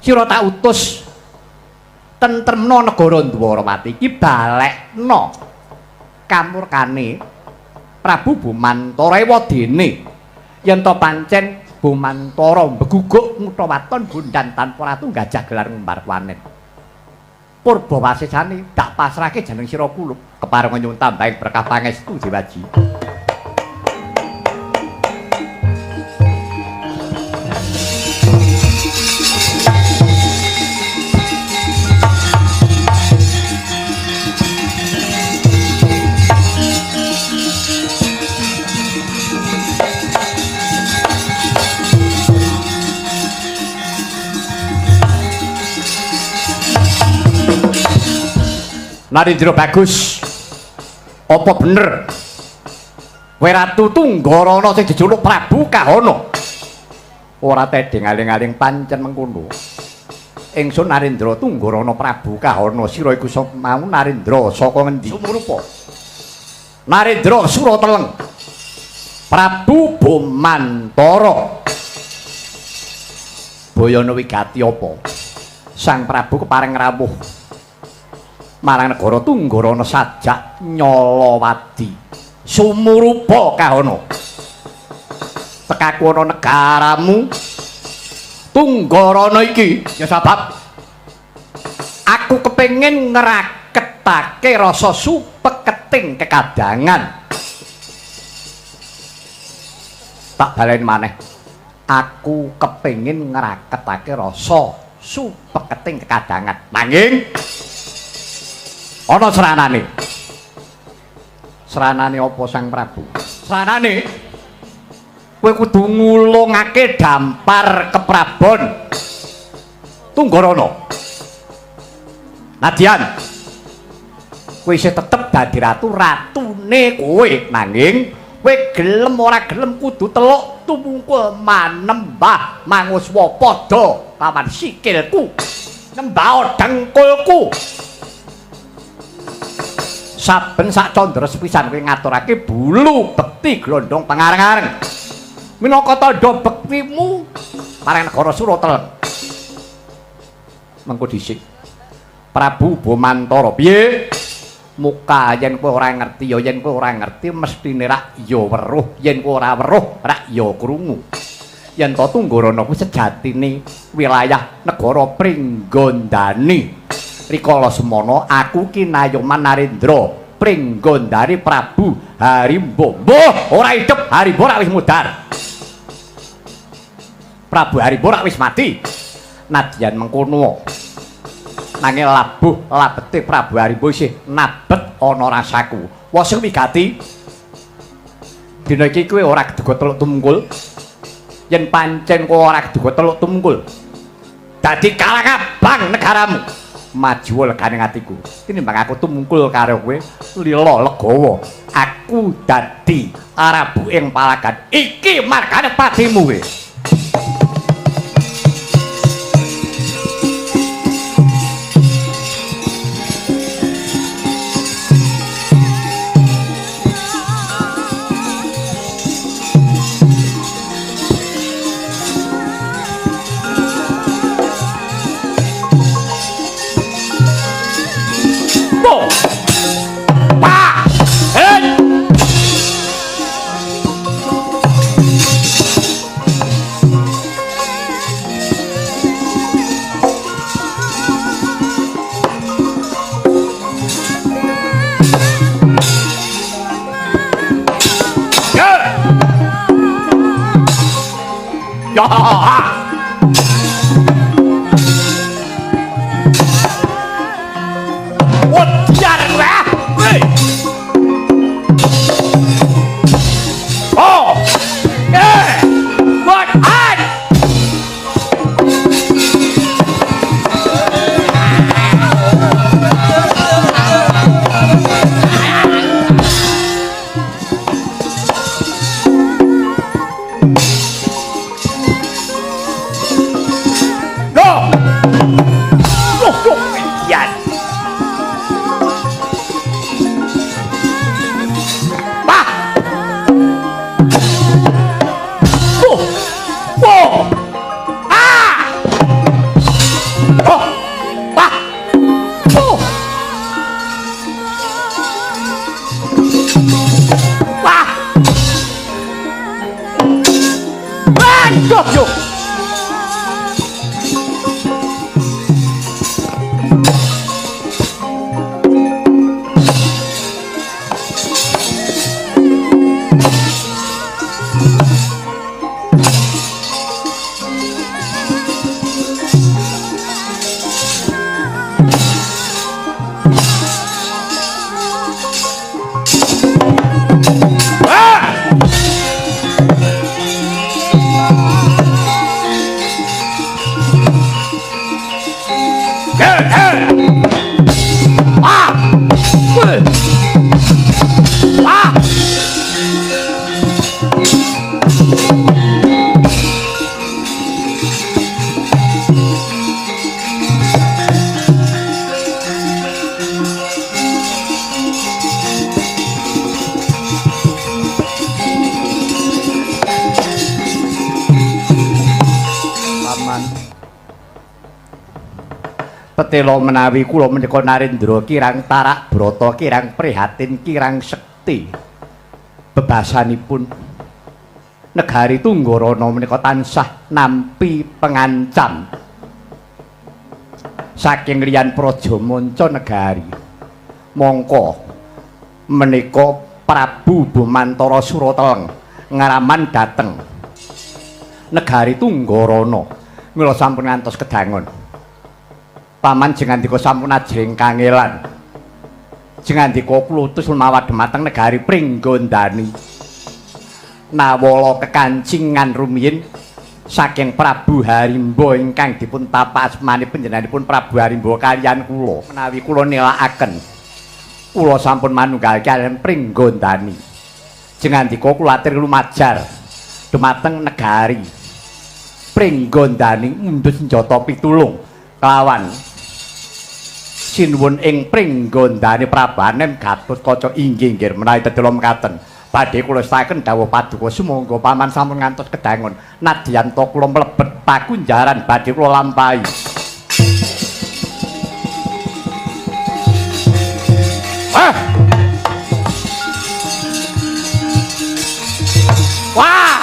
Sira tak utus tentremno negara Dwarawati iki balekno kamurkane Prabu Bumantara ewadene yen to pancen Bumantara mbeguguk ngutha waton bondan tanpa ratu gajah gelar ngumbar wanen. Purba wasesane dak pasrahke jeneng sira kulup kepareng nyuwun tambahing berkah pangestu Dewaji. Narendra bagus, apa bener kowe Ratu Tunggarana sing dijuluk Prabu Kahana? Ora tedheng aling-aling pancen mengkono. Ingsun Narendra Tunggarana Prabu Kahana, sira iku mau Narendra saka ngendi? Sumurupa. Narendra Surateleng Prabu Bumantara. Bayana wigati apa? Sang Prabu kepareng rawuh marang negara Tunggarana sajak Nyalawadi. Sumurupa Kahana. Tekaku ana negaramu Tunggarana iki ya sebab aku kepengin ngraketake rasa supeketing kekadangan. Tak balen maneh. Aku kepengin ngraketake rasa supeketing kekadangan. Nanging ana seranane. Seranane apa Sang Prabu? Seranane kowe kudu ngulungake dampar keprabon Tunggarana. Nadyan, kowe isih tetep dadi ratu, ratune kowe, nanging kowe gelem ora gelem kudu teluk tumungkul manembah manguswa padha lawan sikilku, nembah dengkulku. Saben sak candra sepisan kowe ngaturake bulu bekti glondong pangareng-areng minangka tandha bektimu marang negara Surateleng. Mengko dhisik Prabu Bumantara, piye? Muka yen kowe ora ngerti ya yen kowe ora ngerti mestine rak ya weruh, yen kowe ora weruh rak ya krungu. Yen to Tunggarana kuwi sejatine wilayah negara Pringgondani. Rikala semono aku ki Nayoman Narendra Pringgondani Prabu Harimba. Mbah, ora hidup Harimba rak wis mudhar. Prabu Harimba rak wis mati. Nadyan mengkono. Nanging labuh labete Prabu Harimba isih nabet ana rasaku. Wah sing wigati. Dina iki kowe ora keduga teluk tumungkul. Yen pancen kowe ora keduga teluk tumungkul, dadi kalang abang negaramu. Maju legane atiku. Tinimbang aku tumungkul karo kowe lila legawa. Aku dadi Prabu ing palagan. Iki margane patimu kowe. Petela menawi kula menika Narendra kirang tarak brata, kirang prihatin, kirang sekti bebasanipun negari Tunggarana menika tansah nampi pengancam saking liyan praja manca negari. Mongko menika Prabu Bumantara Surateleng ngaraman dhateng negari Tunggarana. Mila sampun ngantos kedangon. Paman jengandika sampun ajeng kangelan. Jengandika kula utus lumawa dhumateng negari Pringgondani. Nawala kekancingan rumiyin saking Prabu Harimba ingkang dipun tapak asmani panjenenganipun Prabu Harimba kaliyan kula. Menawi kula nilakaken, kula sampun manunggal kaliyan Pringgondani. Jengandika kula atur lumajar dhumateng negari Pringgondani mundhut senjata pitulung kelawan sinuwun ing Pringgondani Prabu Anem Gatotkaca. Inggih inggih menawi tetela mekaten badhe kula setaken dawuh paduka. Sumangga paman sampun ngantos kedangon. Nadyan ta kula mlebet pakunjaran badhe kula lampahi. Ah! Wah!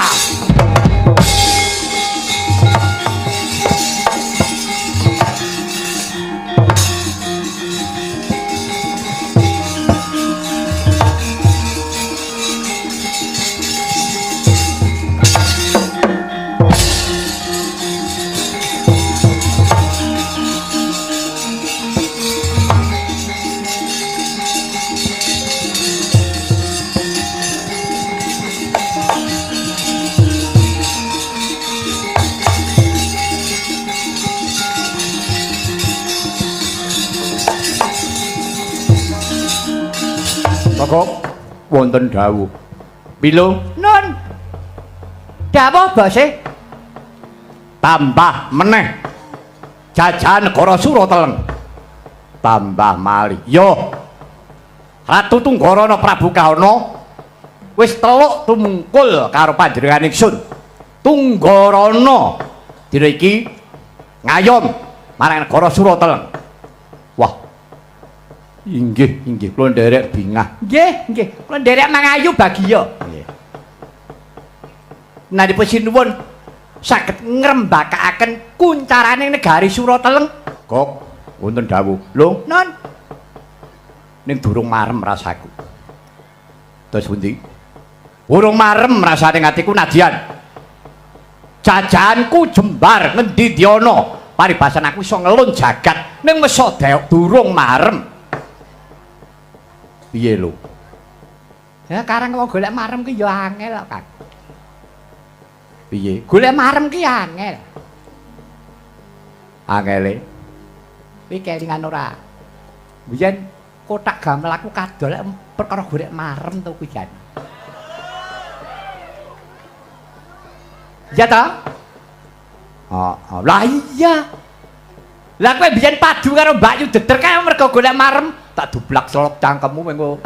Kok wonten dawuh. Pilo? Nun. Dawuh bose. Tambah meneh jajahan negara Surateleng. Tambah malih. Yo. Ratu Tunggarana Prabu Kahana wis teluk tumungkul karo panjenengan ingsun. Tunggarana dina iki ngayom marang negara Surateleng. Wah. Inggih, inggih, kula nderek bingah. Nggih, nggih, kula nderek mangayu bagiya. Nggih. Menapa sinuwun saged ngrembakakaken kuncaraning negari Surateleng? Kok wonten dawuh. Lho, nun. Ning durung marem rasaku. Terus pundi? Durung marem rasane atiku nadyan. Jajahanku jembar ngendi diana, paribasan aku iso ngelun jagat ning mesa deok durung marem. Piye lho? Ya karang wong golek marem ki ya angel kok, Kang. Piye? Golek marem ki angel. Angele? Kuwi kelingan ora? Biyen kotak gamel aku kadol perkara golek marem to kuwi jan. Iya ta? Heeh. Lah iya. Lah kowe biyen padu karo Mbak Yu Deder kae mergo golek marem, tak dublak selop cangkemmu mengko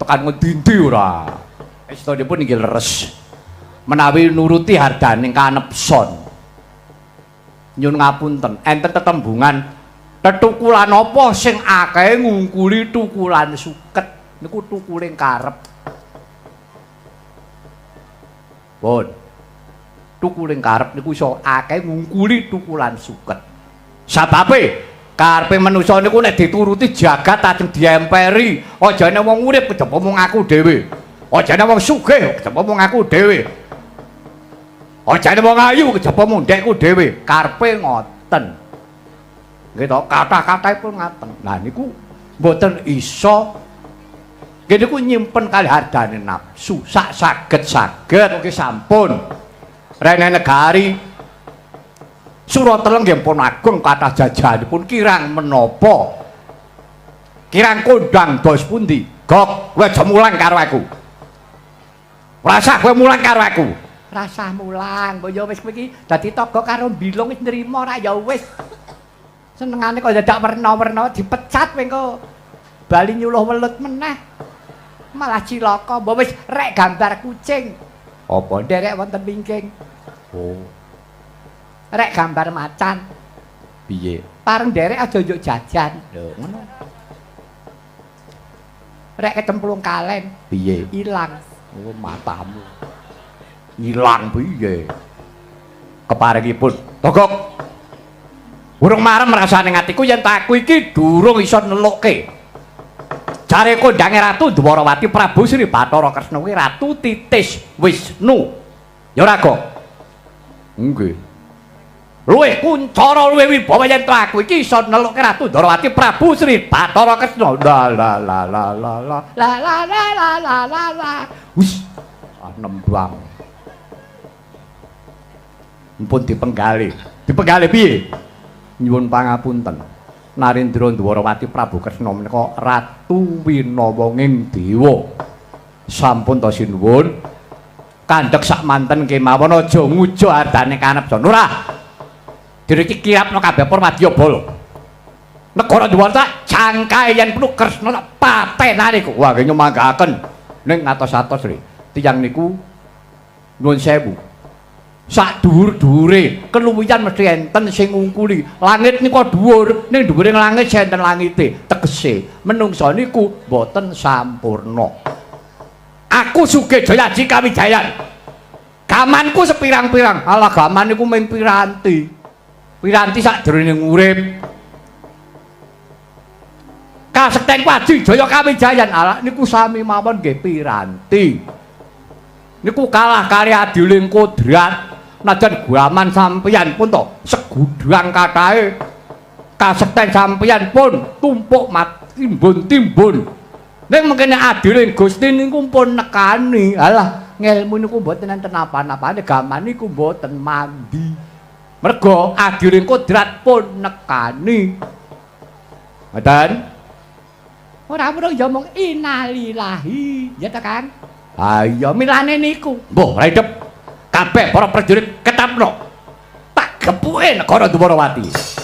tekan ngendi-endi ora. Estunipun inggih leres. Menawi nuruti hardaning kanepson. Nyun ngapunten, enten tetembungan tetukulan apa sing akeh ngungkuli tukulan suket niku tukuling karep. Pun. Tukuling karep niku iso akeh ngungkuli tukulan suket. Sababe Karepe manusa niku nek dituruti jagat ajeng diemperi. Aja nek wong urip kejaba mung aku dhewe. Aja nek wong sugih kejaba mung aku dhewe. Aja nek wong ayu kejaba mung ndekku dhewe. Karepe ngoten. Nggih to, kathah-kathahipun ngaten. Lah niku mboten iso. Nggih niku nyimpen kalih ardane nafsu sak saged-saged nggih sampun. Rene negari Surateleng nggih pun agung kathah jajahanipun kirang menapa? Kirang kondang dos pundi? Gok, kowe aja mulang karo aku. Rasah kowe mulang karo aku. Rasah mulang, mbok ya wis kowe iki dadi toga karo mbilung wis nrimo ra ya wis. Senengane kok dadak werna-werna dipecat kowe engko bali nyuluh welut meneh. Malah cilaka, mbok wis rek gambar kucing. Apa nderek wonten wingking? Oh. Rek gambar macan. Piye? Pareng nderek aja njuk jajan. Lho, ngono. Rek kecemplung kalen. Piye? Ilang. Oh, matamu. Ilang piye? Keparengipun Togok. Urung marem rasane atiku yen aku iki durung iso nelukke. Jare kondange Ratu Dwarawati Prabu Sri Bathara Kresna kuwi Ratu Titis Wisnu. Ya ora, Gok? Nggih. Luwih kuncara luwih wibawa yen aku iki iso nelukke Ratu Dwarawati Prabu Sri Bathara Kresna. La la la la la la la la la la la la la. Wis nembang. Mpun dipenggalih. Dipenggalih piye? Nyuwun pangapunten. Narendra Dwarawati Prabu Kresna menika Ratu Winawanging Dewa. Sampun ta sinuwun. Kandhek sak manten kemawon aja ngujo ardane kanepson. Ora. Diriki kirapno kabeh Purwadya bala. Negara Dwaraka jangkae yen perlu Kresna tak patenane iku. Wah, nggih nyumanggaaken ning atos-atos lho. Tiyang niku nuwun sewu. Sak dhuwur-dhuwure keluwihan mesti enten sing ngungkuli. Langit niku dhuwur, ning dhuwure langit enten langite. Tegese menungsa niku mboten sampurna. Aku sugih Jayaji Kawijayan. Gamanku sepirang-pirang. Alah gaman niku mung piranti. Piranti sakjroning urip. Kasekten Aji Jaya Kawijayan. Alah niku sami mawon nggih piranti. Niku kalah kali adiling kodrat. Najan gaman sampeyan pun to segudang kathahe. Kasekten sampeyan pun tumpuk timbun-timbun. Ning mengkene adiling Gusti niku pun nekani. Alah ngelmu niku mboten enten apa-apane, gaman niku mboten mandi. Mergo adiling kodrat pun nekani. Ngoten. Ora weruh ya mung innalillahi, ya ta Kang? Ha iya milane niku. Mbuh redep kabeh para prajurit ketapno. Tak gepuke negara Dwarawati.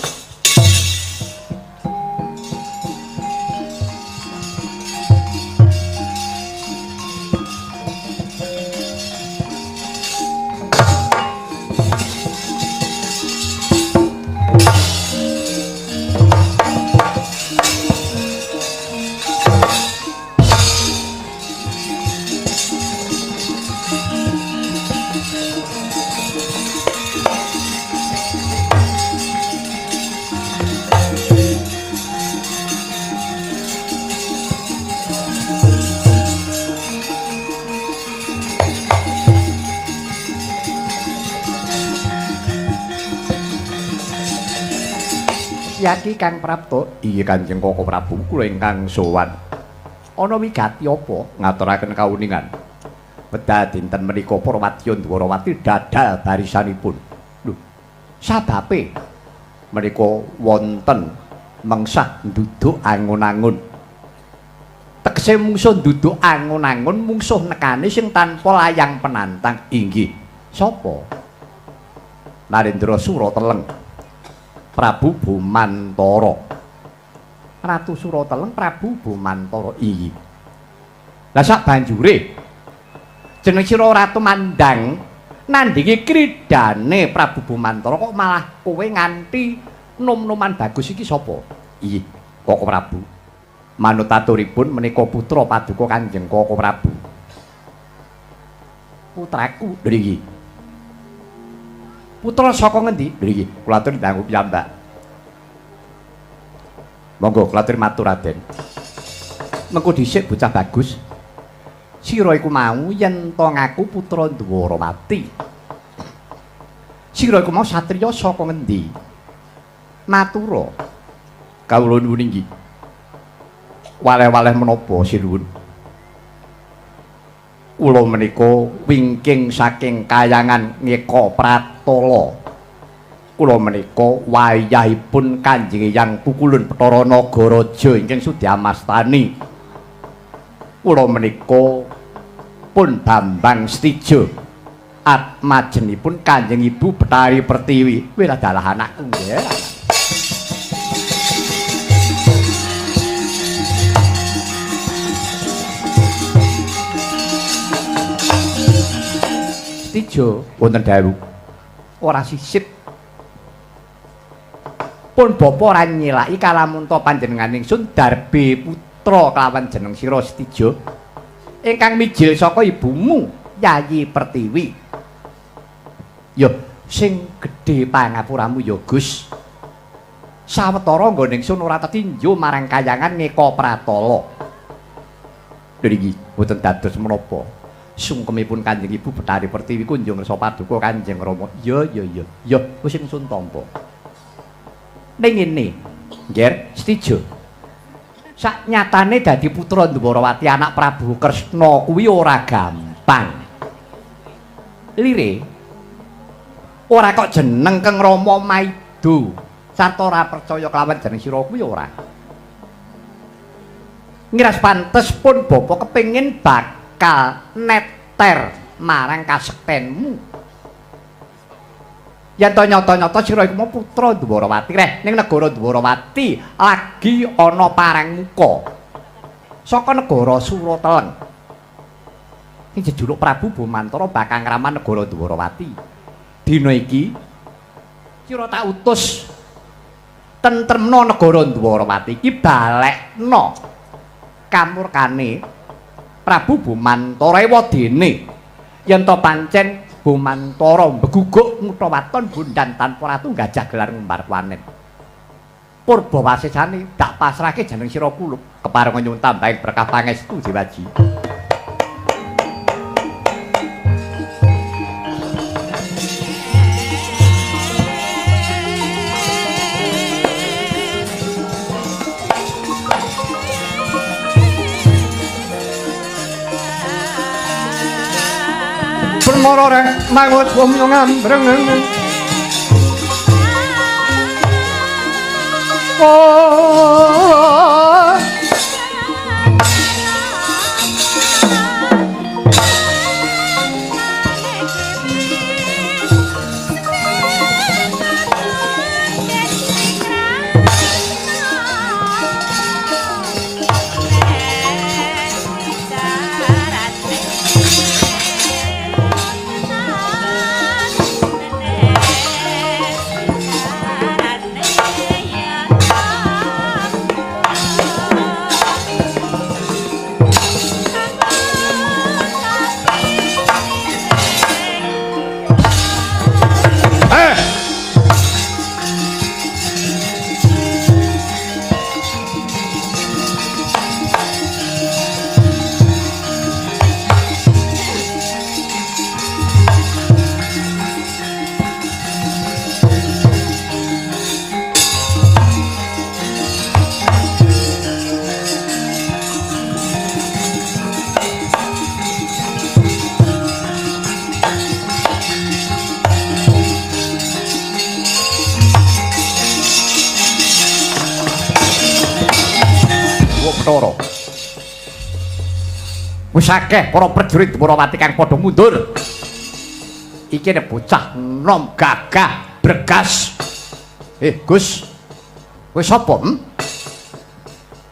Yaki Kang Prapto, iya Kanjeng Koko Prabu kula ingkang sowan. Ana wigati apa ngaturaken kauningan? Wekdal dinten menika para wadya Dwarawati dadal barisanipun. Lho, sababe menika wonten mengsah nduduk angun-angun. Tegese mungsuh nduduk angun-angun, mungsuh nekani sing tanpa layang penantang inggih. Sapa? Narendra Surateleng. Prabu Bumantara. Ratu Surateleng Prabu Bumantara iyi. Lah sak banjure jeneng sira Ratu Mandang nandhingi kridane Prabu Bumantara kok malah kowe nganti nom-noman bagus iki sapa? Iyi, Koko Prabu. Manut aturipun menika putra paduka Kanjeng Koko Prabu. Putraku mriki. Putra saka ngendi? Mriki, kula atur ndanggu piyambak. Monggo kula matur Raden. Mengko dhisik bocah bagus. Sira iku mau yen to ngaku putra Dwarawati. Sira iku mau satriya saka ngendi? Matura. Kawula nuwun inggih. Waleh-waleh menapa sinuwun? Kula menika wingking saking kayangan Ngeka Pratala. Kula menika wayahipun Kanjeng Hyang Pukulun Bathara Nagaraja ingkang Sudyamastani. Kula menika pun Bambang Stijo, atmajenipun Kanjeng Ibu Bathari Pertiwi. Kuwi adalah anakku nggih. Stijo wonten dawuh ora sisip. Pun bapa ora nyelaki kalamunta panjenengan ingsun darbe putra kelawan jeneng sira Stijo ingkang mijil saka ibumu Yayi Pertiwi. Ya sing gedhe pangapuramu ya Gus. Sawetara nggon ingsun ora tetinju marang kayangan Ngeka Pratala. Lho niki mboten dados menapa. Sungkemipun Kanjeng Ibu Bathari Pertiwi kunjung ngersa paduka Kanjeng Rama. Ya ya ya. Ya wis ingsun tampa. Ning ngene, Ngger Stijo. Saknyatane dadi putra Dwarawati anak Prabu Kresna kuwi ora gampang. Lire ora kok jeneng Kang Rama maido sarta ora percaya kelawan jeneng sira kuwi ora. Ngiras pantes pun bapa kepengin bakal neter marang kasektenmu. Yen to nyata-nyata sira iku putra Dwarawati reh ning negara Dwarawati lagi ana parang muka saka negara Surateleng. Sing jejuluk Prabu Bumantara bakal ngraman negara Dwarawati. Dina iki sira tak utus tentremna negara Dwarawati iki balekna kamurkane Prabu Bumantara ewadene yen to pancen Bumantara mbeguguk ngutha waton bondan tanpa ratu gajah gelar ngumbar panen. Purba wasesane dak pasrahke jeneng sira kulup kepareng nyuwun tambahin berkah pangestu Dewaji. Permara reng mangut wong ngambreng. Oh. Bathara. Wis akeh para prajurit Dwarawati kang padha mundur. Iki nek bocah nom gagah bregas. Gus. Kowe sapa?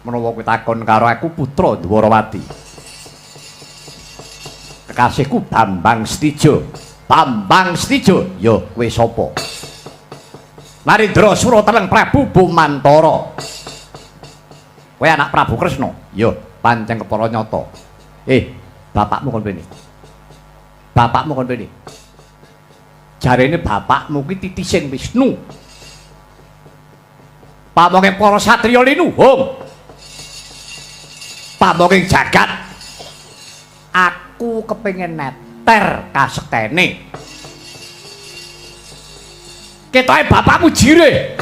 Menawa kowe takon karo aku putra Dwarawati. Kekasihku Bambang Stijo. Bambang Stijo, ya kowe sapa? Narendra Surateleng Prabu Bumantara. Kowe anak Prabu Kresna? Ya, pancen kepara nyata. Bapakmu kon rene. Bapakmu kon rene. Jarene bapakmu kuwi titising Wisnu. Pamonging para satriya linuhung. Pamonging jagat. Aku kepengin neter kasektene. Ketoke bapakmu jirih.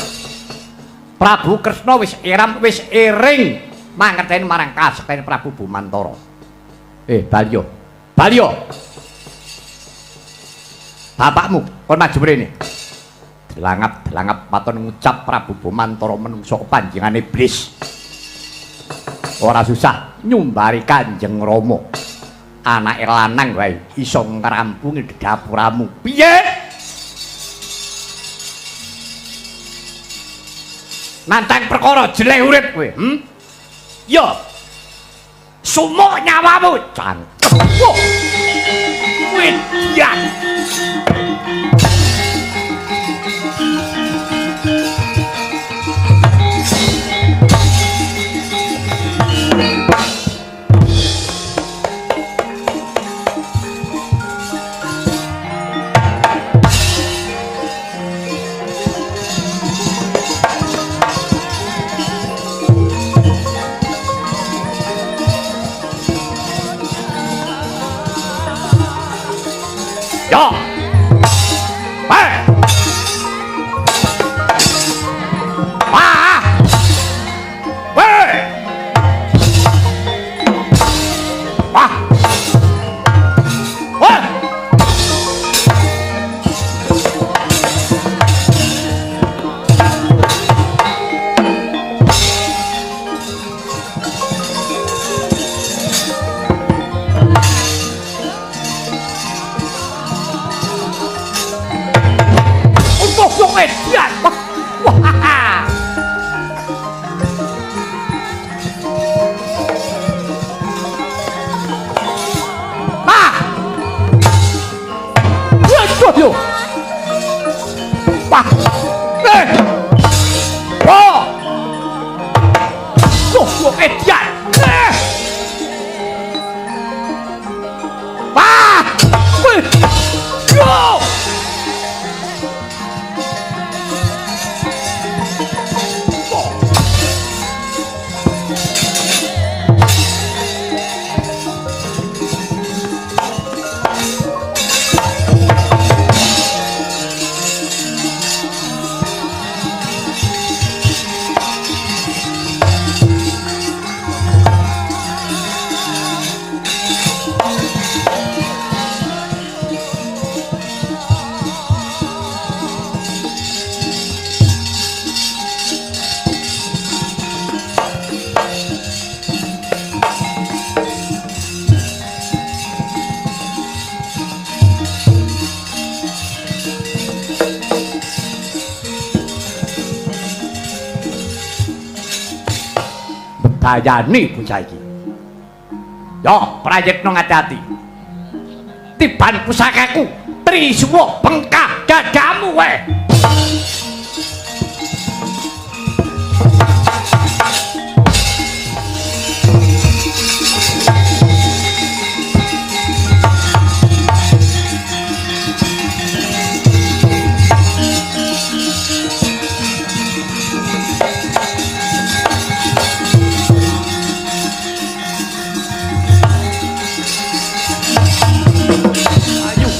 Prabu Kresna wis iram wis iring mangerteni marang kasektene Prabu Bumantara. Balyo. Balyo. Bapakmu kon maju mrene. Delangap-delangap paton ngucap Prabu Bumantara menungso kepanjengan iblis. Ora susah nyumbari Kanjeng Rama. Anake lanang wae iso ngrampungi dapuramu. Piye? Nantang perkara jeleh urip kowe, Yo. Sumuk nyawamu, cangkem. Wah. Wedian. Yo. Hei. Wah. Weh. Wah. Weh. Dayani bocah iki. Yo, prayitna ngati-ati. Tiban pusakaku, Trisuwa bengkah dadamu kowe.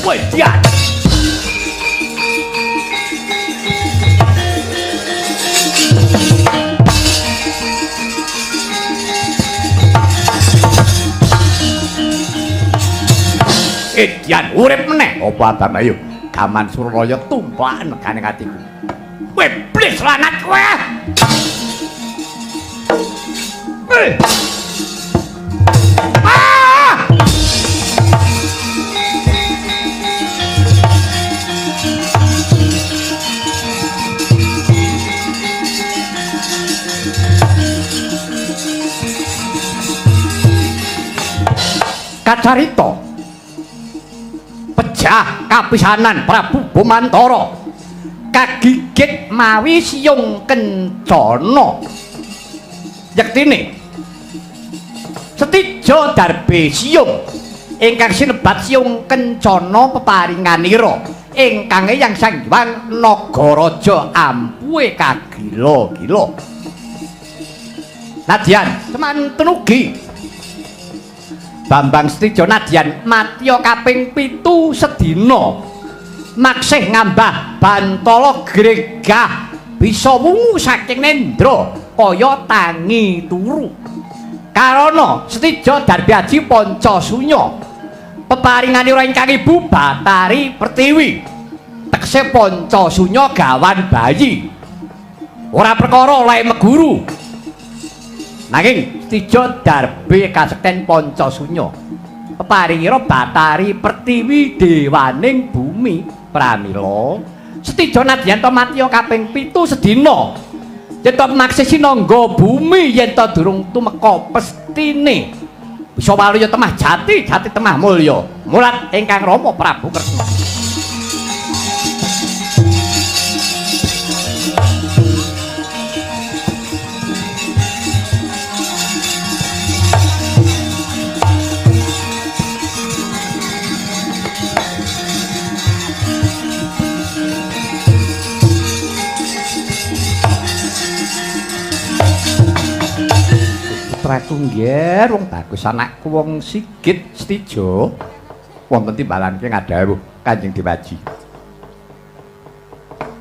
Wedian. Edian urip meneh apa abang ayo Gaman Suralaya tumpakan negane atiku. Iblis lanat kowe. Ah! Kacarita pejah kapisanan Prabu Bumantara kagigit mawi siyung kencana yektine setija darbe siyung ingkang sinebat siyung kencana peparinganira ingkang Eyang Sang Hyang Nagaraja Ampu labuhe kagila-gila. Nadyan semanten ugi Bambang Setija nadyan matya kaping 7 sedina maksih ngambah bantala gregah bisa wungu saking nendra kaya tangi turu. Karana Setija Darbi Aji Panca Sunya peparingane ora ingkang ibu Batari Pertiwi tekse Panca Sunya gawan bayi ora perkara oleh meguru. Nanging Setija Darbe kasekten Panca Sunya peparingira Batari Pertiwi dewaning bumi. Pramila Setija nadyan ta matya kaping 7 sedina yen ta maksih sinangga bumi yen ta durung tumeka pestine bisa waluya temah jati jati temah mulya mulat ingkang Rama Prabu Kresna. Putraku nggih wong bagus anakku wong Sigit Setija wonten timbalanke ngadhawuh Kanjeng Dewaji.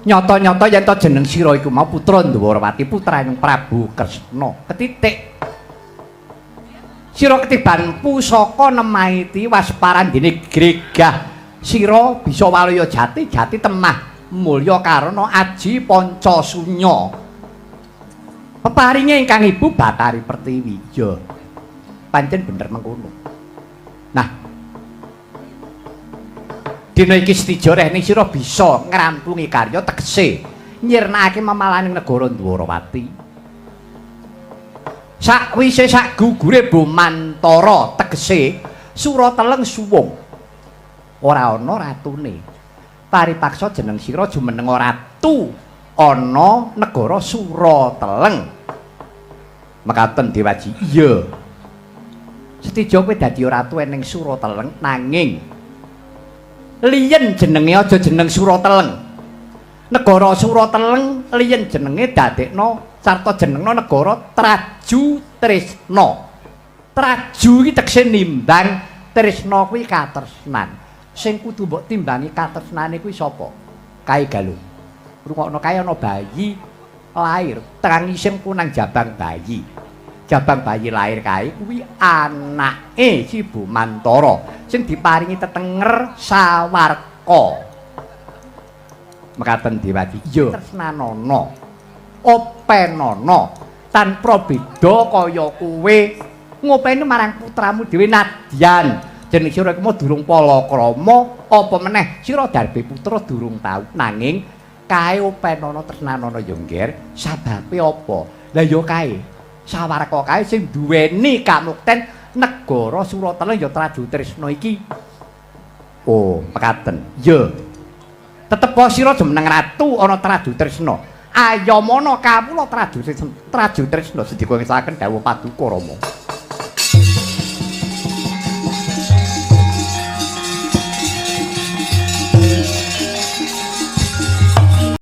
Nyata-nyata yen to jeneng sira iku mau putra Ndwarawati putraning Prabu Kresna. Ketitik sira ketiban pusaka nemahi tiwas parandene gregah sira bisa waluya jati jati temah mulya karana aji panca sunya. Peparinge ingkang ibu Batari Pertiwi. Ya. Pancen bener mengkono. Nah. Dina iki Setija rehne sira bisa ngrampungi karya tegese nyirnakake memalaning negara Ndwarawati. Sakwise sak gugure Bomantara tegese Surateleng suwung. Ora ana ratune. Paripaksa jeneng sira jumeneng ratu ana negara Surateleng. Mekaten Dewaji. Iya. Setija kowe dadi ratu ning Surateleng nanging liyen jenenge aja jeneng Surateleng. Negara Surateleng liyen jenenge dadekno sarta jenengno negara Traju Tresna. Traju iki tegese nimbang, tresna kuwi katresnan. Sing kudu mbok timbangi katresnane kuwi sapa? Kae Galung. Rungokno kae ana bayi lahir, tangise ku nang jabang bayi. Jabang bayi lahir kae kuwi anake si Bomantara sing diparingi tetenger sawarka. Mekaten Dewaji. Iya. Tresnanana, openana, tanpa beda kaya kowe ngopeni marang putramu dhewe nadyan jeneng sira iku durung palakrama apa meneh sira Darbe putra durung tau nanging kae openana tresnanana ya ngger sababe apa? Lah ya kae sawarka kae sing duweni kamukten negara Surateleng ya Traju Tresna iki. Oh, mekaten. Ya. Tetep sira jumeneng ratu ana Traju Tresna. Ayamana kawula Traju Tresna, Traju Tresna sendika ngesaken dawuh paduka Rama.